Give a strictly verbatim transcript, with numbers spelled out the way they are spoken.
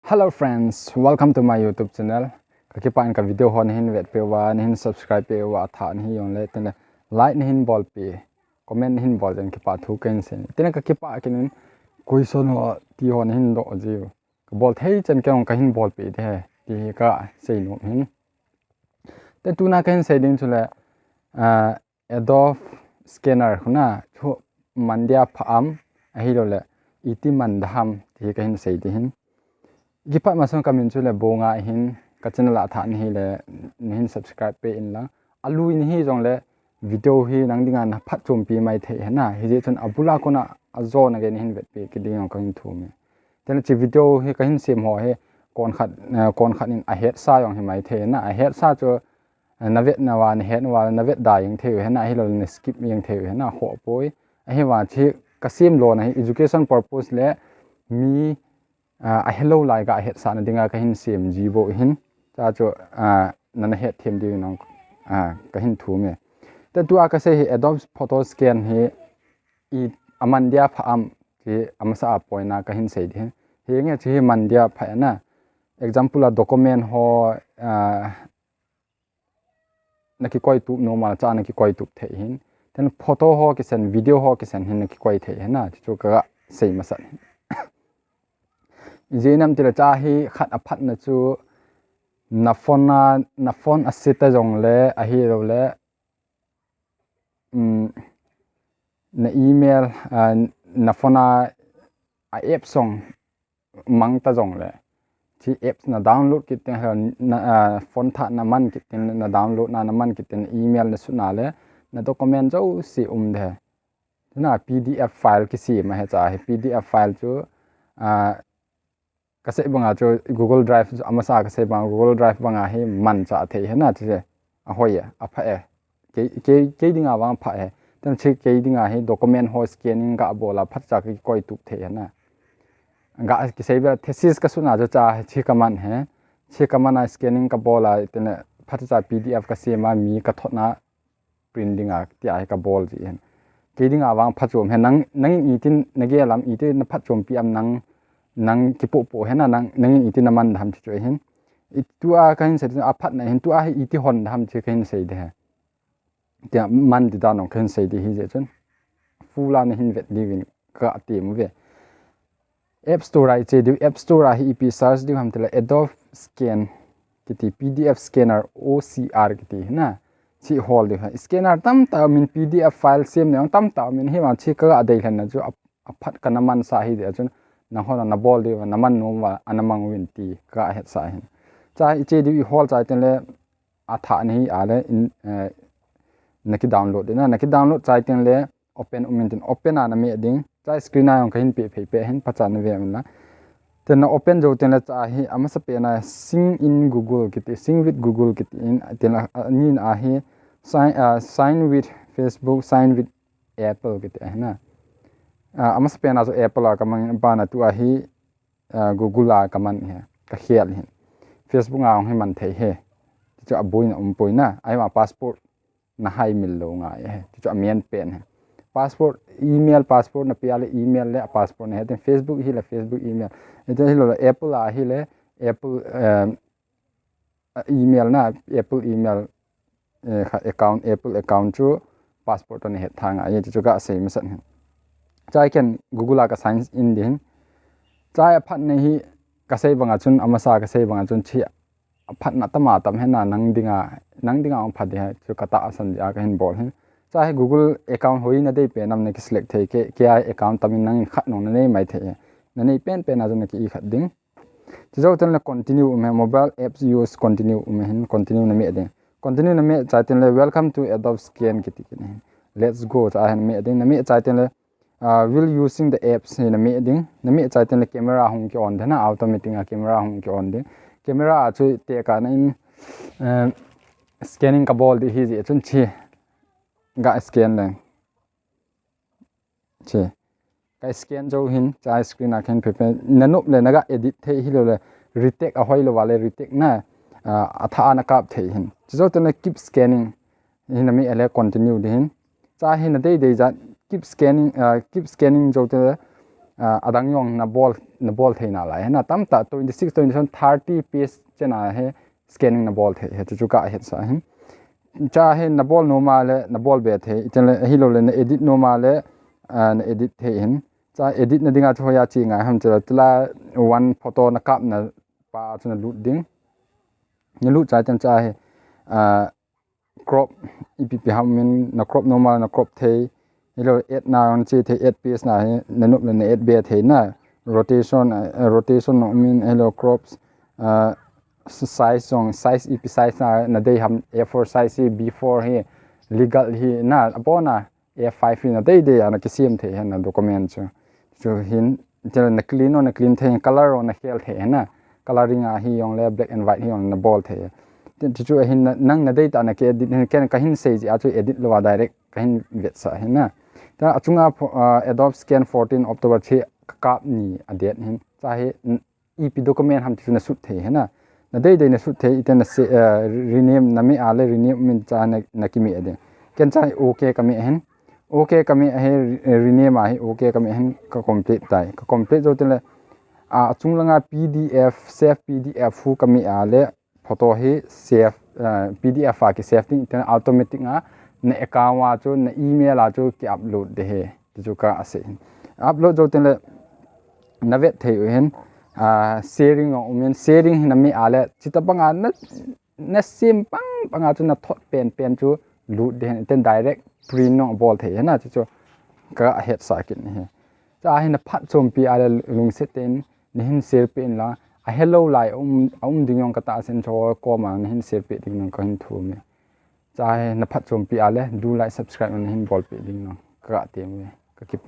Hello friends, welcome to my YouTube channel. Kakipah in ka video ho nahin vetpeh uva, nahin subscribe peh uva, athah nahi jongle, tene like nahin bolpeh, comment nahin bol jeh in kipah thu kahin sei. Tene kakipah kit in, question ho ti ho nahin doh jiu. Kabol thei chan kei jong kahin bolpeh ding ahi, ti hi kasei nom in. Tun tuna kahin sei ding chu le, ah, Adobe Scanner hina chu man dia pha am, ahilouleh iti man ding ham ti hi kahin sei ding ahi. Kipah masang kamin chu le Bonga ahin, ka channel a athah nahi le nahin subscribe peh in lang. Alui nahi jongle video hi nang dinga na phatchompi mai thei ahi na. Hijeh chun abul a kona ajona gei nahin vetpeh kit ding jong kahin thum e. Tene hiche video hi kahin sem ho hi kon khat, eh, kon khat in ahetsa jong hi mai thei ahi na. Ahetsa chu na vetna uva, na hetna uva, na vet da jeng thei u ahi na, ahilouleh na skip jeng thei u ahi na, khoh poi. Ahivang hiche kasem lona hi education purpose le mi, ah, ahelou lai ga hetsahna dinga kahin sem ji bou ahin. Chua chu, ah, nana hetthem diu in, ah, kahin thum e. Tun tua kasei hi Adobe Photo Scan hi i aman dia pha am ti amasa a point a kahin sei ding ahi. Henge, hiche hi man dia pha ahi na. Example a document ho, ah, na kikoi tup nom a, chua na kikoi tup thei ahin. Then photo ho kisend, video ho kisend hin na kikoi thei ahi na, chu chu kasei masat ahi. Ijeh inem itile chua hi khat aphatna chu na phone a, na phone a set a jongle ahilouleh, um, na email, ah, na phone a, a app jong mang ta jongle, hiche apps na download kit teng le, na, ah, phone thah na man kit teng le, na download na, na man kit teng le, email na sut na le, na document jouse um ding ahi. Tuna P D F file kisem ahi chua hi, P D F file chu, ah, kasei banga chu Google Drive chu amasa kasei banga Google Drive banga hi manchah thei ahi na, hiche ahoi e, apha e. Kei, kei, kei dinga vang apha e. Tun hiche kei dinga hi document ho scanning kabol a phatcha kakikoi tup thei ahi na. Ga kisei bel thesis kasutna chu chua hiche kaman ahi. Hiche kaman a scanning kabol a, tene phatcha P D F kasem a mi kathot na print dinga tia hi kabol ji ahin. Kei dinga vang phatchom ahi, nang, nangin itin nagel am, itin na phatchompi am, nang, nang kipoh poh ahi na, nang, nangin itin na man ding ham chu chu ahin. I tua kahin sei ding, aphatna ahin, tua hi iti hon ding ham chu kahin sei ding ahi. Tia man ding dan jong kahin sei ding ahi jeh chun. Full a nahin vet diu in katem uve. App Store a i che diu, App Store a hi ipi search diu ham itile Adobe Scan kiti, P D F Scanner, O C R kiti ahi na. Hiche hol diu ahi. Scanner tamtah umin, P D F file semna jong tamtah umin, hivang hiche kaga dei lhenna chu a, aphat kana mansa ahi jeh chun, nangho na bol diu, na man nom uva ana mang uvin ti kaga hetsah ahin. Chua i che diu, i hol chai teng le, athah nahi a le in, eh, na kidownload ding ahi na, na kidownload chai teng le open um in tin, open a nameh ding. Chua screen a jong kahin peh phei peh ahin, phatcha nave un lang. Tun na open jou teng le chua hi amasa pen a Sync in Google kiti, Sync with Google kiti in, tin la, ani na hi sign, ah, sign with Facebook, sign with Apple kiti ahi na. Ah, amasa pen a chu Apple a kamang in, abana tua hi, ah, Google a kaman ahi, kakhel ahin. Facebook a jong hi man thei ahi. Chu aboina um poi na, ahivang password na haimil lou ngai ahi. Chu chu amen pen ahi. Password, email password na pia le email le a password na ahi. Then Facebook hi le Facebook email. Then hilou le Apple a hi le Apple, eh, email na, Apple email, eh, kha account, Apple account chu password toh na het tha ngai ahi, chu chu kasei masat ahi. Chua ken Google a ka sign in ding ahin. Chua aphatna hi kasei banga chun, amasa kasei banga chun hiche aphatna tam a tam ahi na, nang dinga, nang dinga apha ding ahi, chu katahsan dia kahin bol ahin. Chua hi Google account hoi na dei pen am na kiselect thei, kei, kei a account tam in nangin khat nung nanei mai thei ahi. Nanei pen pen a chun na ki-i khat ding. Chujou teng le continue um ahi, mobile apps use continue um ahin, continue nameh ding. Continue nameh chai teng le welcome to Adobe Scan kiti kit ahin. Let's go chua hi nameh ding, nameh chai teng le, ah, while using the apps hi nameh ding. Nameh chai teng le camera hung ki on ding ahi na, automatic a camera hung ki on ding. Camera a chu tekah na in, eh, scanning kabol ding ahi jeh chun hiche ga scan leng. Hiche. Ka scan jou ahin, chua screen a kahin peh peh. Na nop le na ga edit thei, hilou le retake ahoi lou va le retake na, ah, athah a na kap thei ahin. Chujou teng le keep scanning. Hi nameh le continue ding ahin. Chua hi na dei dei jat keep scanning, ah, keep scanning jou teng le uh, adang jong nabol, nabol thei nalai hi na, tamtah twenty six, twenty seven, thirty page chena hi scanning nabol thei hi, chuchu kahet sah hin. Chua hi nabol nom a le nabol be thei, chule ahilou le na edit nom a le, uh, na edit thei hin. Chua edit na dinga chu hoiya che ngai ham chule, tila one photo nakapna pa chu nalut ding. Nalut chai ten chua hi, uh, crop ipi ipi ham in na crop nom a na crop thei. Ahilou add na jong che thei, add page na hi nanop le na add be thei na. Rotation, uh, rotation na um in, ahilou crops, uh, size jong, size ipi size na nadei ham, A four size hi, B four hi, legal hi na, abon a A five hi nadei dei a nakisem thei hi na document chu. Chu hin, chule na clean jong na clean thei, color jong na khel thei hi na. Colouring a hi jong le black and white hi jong nabol thei. Chuchu ahin na, nang nadei tah a na edit hin, ken kahin sei jeh a chu edit lou a direct kahin vetsah hi na. Chua achunga pho-, uh, Adobe Scan fourteen October chu kakap ni a date hin. Chua hi, ipi document ham ti chu nasut thei hi na. Nadei dei nasut thei, iten na se-, uh, rename nameh a le rename min chua na, nakimeh ding. Ken chua hi okay kameh hin. Okay kameh hi, re-, rename a hi okay kameh hin, ka complete tai. Ka complete jou teng le, a, achung langa P D F, save P D F hu kameh a le, photo hi save, uh, P D F a ki save ding, iten automatic a na account a chu, na email a chu ki upload ding hi, chuchu kasei hin. Upload jou teng le, navet thei u hin, uh, sharing jong um in, sharing hi nameh a le, chuti banga na, nasem bang banga chu nathot pen pen chu lut ding hin, iten direct print jong bol thei hi na, chuchu kahet sah kit hi. Chua hi naphatchompi a le lungset tah in nahin share peh in lang, ahelou lai um, aum ding jong katahsan chu koma nahin share peh ding nang kahin thum e. Chua hi naphatchompi a le do like subscribe nahin bol peh ding nang katem e. Kakip